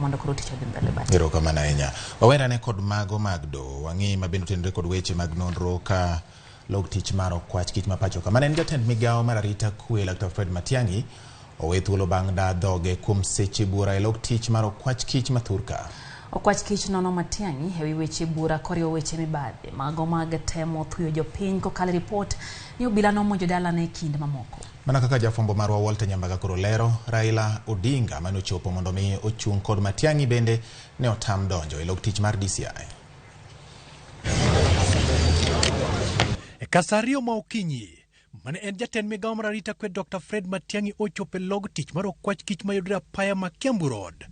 Mondo koro tich odhi mbele bati. Erokamano ahinya. Wawerane kod mago mag doho. Wang'i ma bende otenore kod weche mag nonro ka log tich mar okwach kich ma pacho ka. Mane en jatend migawo mar arita kwe Laktar Fred Matiang'i owe thuolo bang' daa dhoge kuom seche buora e log tich mar okwach kich ma thurka. Okwach kich nono Matiang'i ewi weche bura koriwo weche mibadhi mago mag temo thuyo jopiny kokalo e ripot ni obila nomonjo dalane e kind mamoko. Mana kaka jafwambo marwa Walter Nyambaga koro lero, Raila Odinga mane ochopo mondo mi ochung' kod Matiang'i bende ne otam donjo e log tich mar DCI. E ka sa 2 ma okinyi, mane en jatend migawo mar arita kwe Dr. Fred Matiang'i ochopo e log tich mar okwach kich mayudore apaya ma Kiambu Road.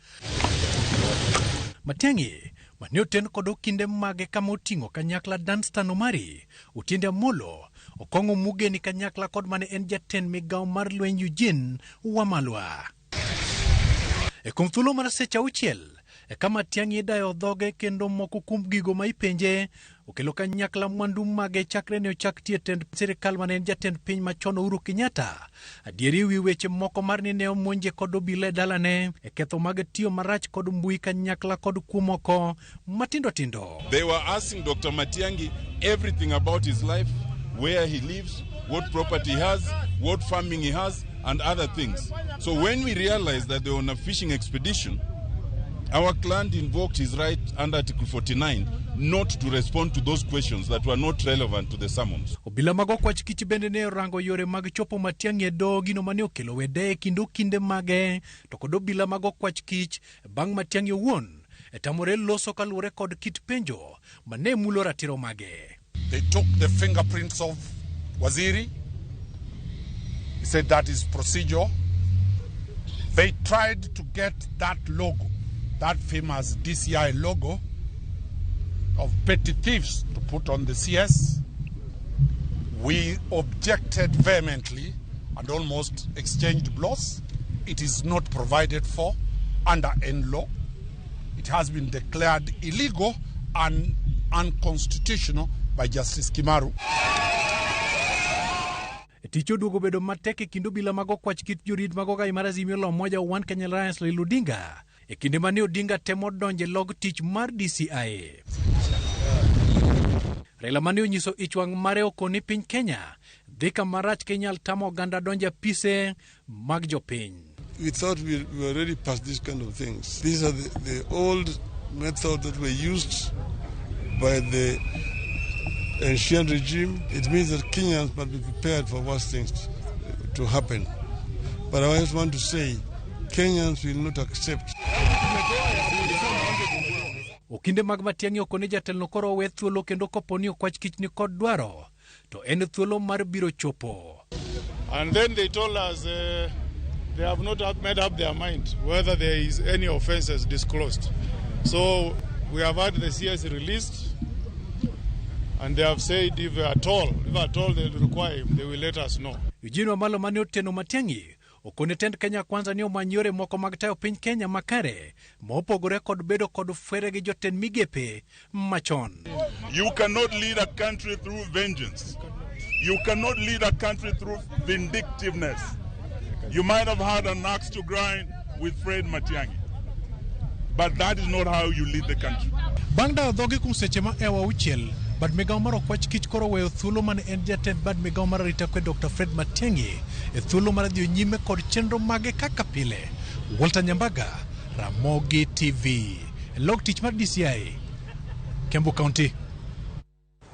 Matiang'i mane oten kod okinde mage kama oting'o kanyakla Danstan Omari, Otiende Amolo, Okong'o Mugeni kanyakla kod mane en jatend migawo mar lweny Eugene Wamalwa. E kuom thuolo mar seche 6 eka Matiang'i idayo dhoge kendo moko kuom gigo ma ipenje okelo kanyakla mwandu mage chakre ne ochak tiyo e tend sirikal mane en jatend piny machon Uhuru Kenyatta. Adieri wi weche moko mar ni ne omonje kod obila e dalane e ketho mag tiyo marach kod mbui kanyakla kod kuo moko matindo tindo. They were asking Dr. Matiang'i everything about his life, where he lives, what property he has, what farming he has, and other things. So when we realized that they were on a fishing expedition, our client invoked his right under Article 49 not to respond to those questions that were not relevant to the summons. Obila mag okwach kich bende ne orango yore mag chopo Matiang'i e doho gino mane okelo wede e kind okinde mage to kod obila mag okwach kich bang' Matiang'i owuon e tamore loso kaluwore kod kit penjo mane mulo ratiro mage. They took the fingerprints of Waziri. He said that is procedure. They tried to get that logo, that famous DCI logo of petty thieves to put on the CS. We objected vehemently and almost exchanged blows. It is not provided for under N law. It has been declared illegal and unconstitutional by Justice Kimaru. Tich oduogo bedo matek e kind obila mag okwach kit jorit mag ogai mar Azimio la Umoja One Kenya Alliance Raila Odinga e kinde mane Odinga temo donjo e log tich mar DCI. Raila mane onyiso ich wang' mare okoni piny Kenya dhi kama rach ka inyal tamo oganda donjo e apise mag jopiny. We thought we were already past these kind of things. These are the old method that were used by the ancient regime. It means that Kenyans must be prepared for worse things to happen. But I just want to say, Kenyans will not accept. Okinde mag Matiang'i okoni jatelono koro owe thuolo kendo kopo ni okwach kich ni kod dwaro to en thuolo mar biro chopo. And then they told us they have not made up their mind whether there is any offenses disclosed. So we have had the CS released, and they have said if at all they require him, they will let us know. Eugene Wamalwa mane oteno Matiang'i okone tend Kenya Kwanza ni omany yore moko mag tayo piny Kenya makare mopogore kod bedo kod fwere gi jotend migepe machon. You cannot lead a country through vengeance. You cannot lead a country through vindictiveness. You might have had an axe to grind with Fred Matiang'i, but that is not how you lead the country. Bang' dayo dhogi kuom seche ma ewa auchiel, bad migawo mar okwach kich koro oweyo thuolo mane en jatend bad migawo mar arita kwe Dr. Fred Matiang'i e thuolo mar dhi nyime kod chenro mage kaka pile. Walter Nyambaga, Ramogi TV, e log tich mar DCI, Kiambu County.